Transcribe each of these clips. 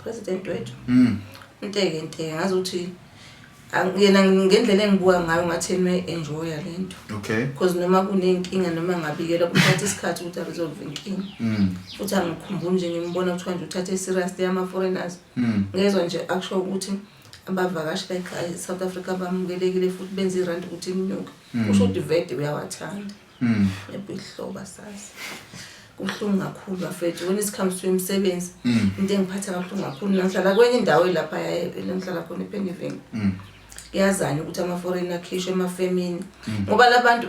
President wethu. Nteke nteke ngazi ukuthi yena ngendlela engibuka ngayo ngathi yena uyayi-enjoya le nto. Because noma kuney'nkinga noma ngabikela kuthatha isikhathi ukuthi aresolve inkinga. Futhi angikhumbuli nje ngimbona kuthiwa nje uthathe serious yama-foreigners. Ngezwa nje akusho ukuthi abavakashi la ekhaya e-South Africa bamukelekile futhi benza irandi ukuthi inyuke. Kusho ukuthi vele uyawathanda. Ebihloba sazi. Kubuhlungu kakhulu bafethu when it comes to imisebenzi. Into engiphatha kabuhlungu kakhulu mina ngihlala kwenye indawo lapha ngihlala khona ePennyville. Kuyazana ukuthi ama-foreign akhishwe emafemini ngoba labantu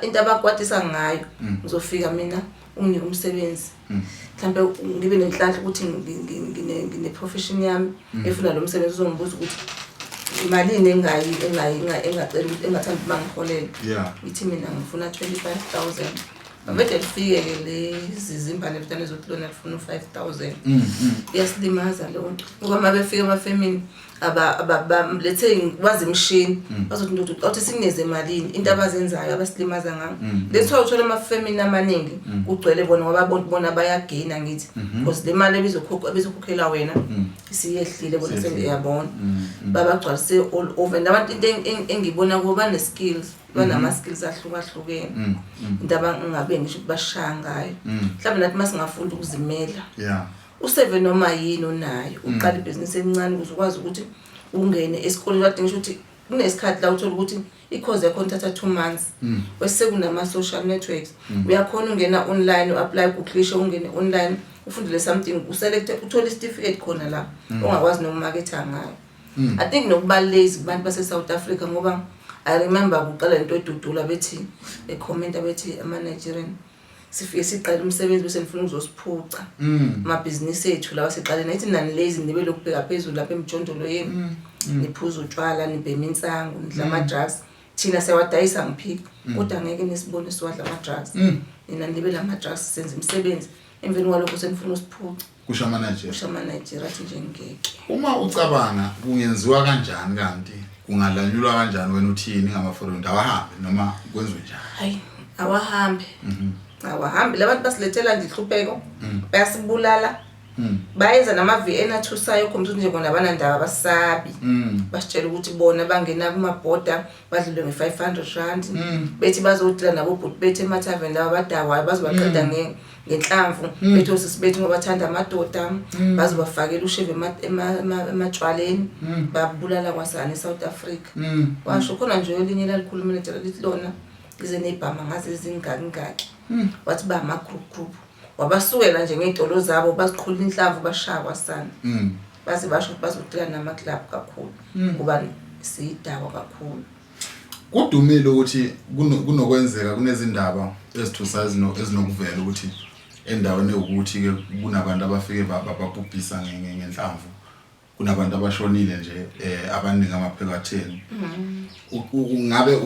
into abakwatisa ngayo ngizofika mina unginike umsebenzi mhlambe ngibe nenhlanhla ukuthi ngine-profession yami efuna lo msebenzi, uzongibuza ukuthi imalini engayi engayi engacela ukuthi engathanda ukuba ngiholele. Ngithi mina ngifuna 25,000. Avede lifike-ke lezi zimbane mntana ezothi lona lifuna u-5,000. Iyasilimaza leyo nto ngoba uma befika emafemini let's say wazi imishini, bazothi ndoda uthi sikuneze emalini. Into abazenzayo abasilimaza ngayo, that's why uthola amafemini amaningi kugcwele bona ngoba bona bayagaina ngithi because le mali ebizokhokhela wena isiyehlile, bona sebeyabona babagcwalise all over. And abantu into engibona kubo bane-skills, banama-skills ahlukahlukene. Into abangabe ngisho ukuthi bashaya ngayo, mhlawumbe nathi uma singafunda ukuzimela, useve noma yini onayo, uqala ibhizinisi elincane ukuze ukwazi ukuthi ungene esikoleni. Kade ngisho ukuthi kunesikhathi la uthola ukuthi i-course yakhona ithatha 2 months, bese kunama-social networks, uyakhona ungena online, u-apply, googlishe, ungene online, ufundele something, uselect, uthole isitifiketi khona la ongakwazi nokumaketha ngayo. I think nokuba lazy kubantu base-South Africa, ngoba I remember kuqala lento edudula bethi ekhomenta bethi ama-Nigerian sifike siqale umsebenzi bese nifuna ukuzosiphuca amabhizinisi ethu lawa siqale. Nathi nani lazy, nibe lokubheka phezulu lapha emjondolo yenu, niphuza utshwala, nibhema insangu, nidla ama-drugs. Thina siyawadayisa, ngiphika, kodwa ngeke nisibone siwadla ama-drugs. Nina nibe lama-drugs, senza imisebenzi, emveni kwalokho senifuna usiphuca. Kusho ama-Nigeria. Kusho ama-Nigeria, athi nje ngeke. Uma ucabanga kungenziwa kanjani kanti kungalanyulwa kanjani, wena uthini ngama-foreign? Awahambe noma kwenziwe njani? Hayi, awahambe, awahambe. Labantu basilethela nje inhlupheko, bayasibulala, bayenza nama-VN athusayo ukhombisa ukuthi nje bona abanandaba, basabi. Basitshela ukuthi bona bangena kumabhoda badlule nge-R500, bethi bazodila nabobhuti bethu emathaveni laba abadakwayo, bazobaqeda ngenhlamvu, bethi osisi bethu ngoba bathanda amadoda bazobafakela ushevu ematshwaleni, babulala kwasana e-South Africa. Washo khona nje elinye lalikhuluma letshela lithi lona lize ney'bhama ngaze ezingakingaki, wathi ba ama-group group, wabasukela nje ngey'tolo zabo, baziqhula inhlamvu, bashaya kwasana. Baze basho ukuthi bazodila nama-club kakhulu ngoba siyidakwa kakhulu. Kudumile ukuthi kunokwenzeka kunezindaba ezithusayo ezinokuvela ukuthi endaweni ewukuthi-ke kunabantu abafike babhubhisa ngenhlamvu, kunabantu abashonile nje abaningi amapheko atheni. Ungabe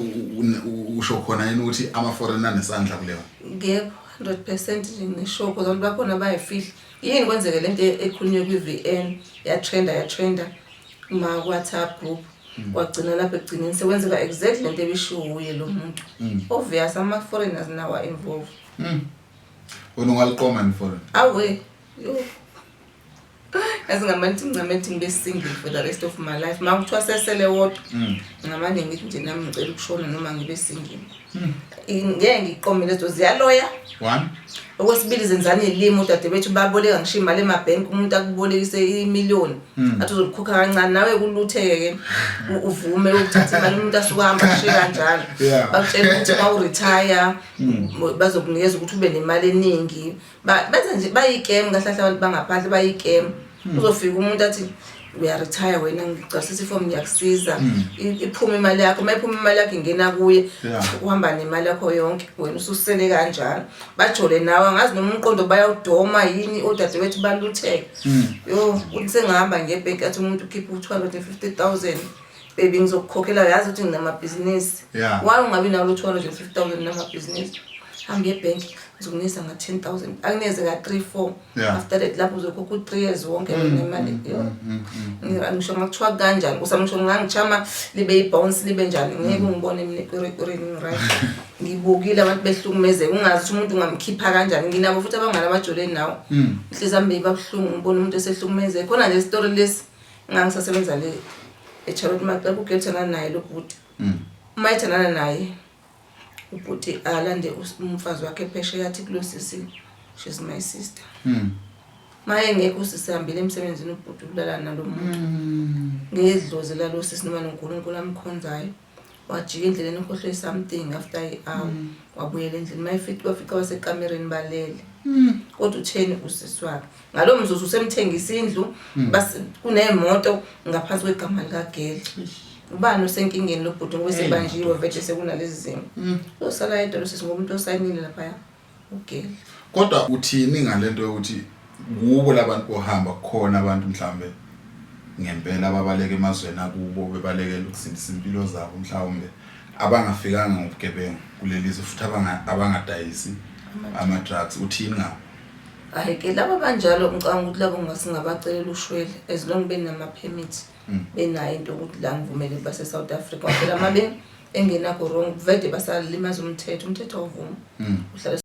usho khona yini ukuthi ama-foreign anesandla kuleyo? Yebo, 100% nje ngisho, because abantu bakhona bayifihla. Yini kwenzeke lento ekhulunywe kwi-VN, yatrenda, yatrenda kuma-WhatsApp group, kwagcina lapho ekugcineni sekwenzeka exactly lento ebishiwo wuye lo muntu. Obvious ama-foreigners nawo a-involve. Wena ungaliqoma ni foreign? Awe, yo, yazi ngamane ukuthi ngincame ukuthi ngibe single for the rest of my life. Ma kuthiwa sesele wodwa, ngamane ngithi nje nami ngicela ukushona noma ngibe single. Ngeke ngiqome lezo ziyaloya. One. Okwesibili, zenzani iy'limi udadewethu, baboleka ngisho imali emabhenki, umuntu akubolekise imiliyoni, athi uzolikhokha kancane, nawe kulutheke-ke uvume ukuthatha imali, umuntu asuke ahamba ashiye kanjalo. Bakutshela ukuthi uma u-retire bazokunikeza ukuthi ube nemali eningi. Benza nje bayi-scam kahle kahle, abantu bangaphandle bayi-scam. Uzofika umuntu athi uya-retire wena, ngigcwalisisa ifomu, ngiyakusiza. Iphume imali yakho, uma iphuma imali yakho ingena kuye. Uhamba nemali yakho yonke, wena ususele kanjalo. Bajole nawe, angazi noma umqondo bayawudoma yini, odadewethu balutheke. Yo, uthi sengihamba ngebhenki, athi umuntu ukhiphe u-250,000, baby ngizokukhokhela, yazi ukuthi nginamabhizinisi. Why ungabi nawo lo 250,000 namabhizinisi? Hamba ebhenki. Ngizokunikeza nga-10 000, akunikeze ka-three, four. After that lapho uzokhokha u-3 years wonke wena imali yo. Ngisho ngakuthiwa kanjani kusami, ngisho ngangichama libe i-bounce libe njani, ngeke ungibone mina ekwerekwereni. Right, ngibukile abantu behlukumezeka, ungazi ukuthi umuntu ungamkhipha kanjani. Nginabo futhi abangani abajoleni nawo. Inhliziyo yami beyiba buhlungu ngibona umuntu esehlukumezeka. Khona nje isitori lesi, ngangisasebenza le eCharlotte Maxeke, ugirl thandana naye lo bhuti. Uma ethandana naye ubhuti, alande umfazi wakhe phesheya, athi kulo sisi, "She's my sister." Ma engekho usisi, hambile emsebenzini, ubhuti ulala nalo muntu. Ngedlozi lalo sisi noma noNkulunkulu amkhonzayo, wajika endleleni, ukhohlwe something after i-hour, wabuyela endlini. Ma efika, wafica wasekamereni balele. Kodwa utheni usisi wakhe ngalo mzuzu? Usemthengisa indlu, kuney'moto ngaphansi kwegama likagirl. Ubani osenkingeni? Lo bhuti, ngoba sebanjiwe vele, sekunalezi zimo. Uzosala yedwa lo sisi ngoba umuntu osayinile laphaya ugirl. Kodwa uthini ngalento yokuthi kubo labantu bohamba kukhona abantu mhlambe ngempela ababaleka emazweni akubo bebalekela ukusindisa impilo zabo, mhlawumbe abangafikanga ngobugebengu kuleli zwe futhi abangadayisi ama-drugs? Uthini ngabo? Hhayi ke, laba abanjalo ngicabanga ukuthi labo ngasingabacelela ushwele as long benama-permit, benayo into yokuthi la ngivumele base-South Africa. Phela uma engenakho wrong, vele basalimaza umthetho, umthetho awuvumi uhlale.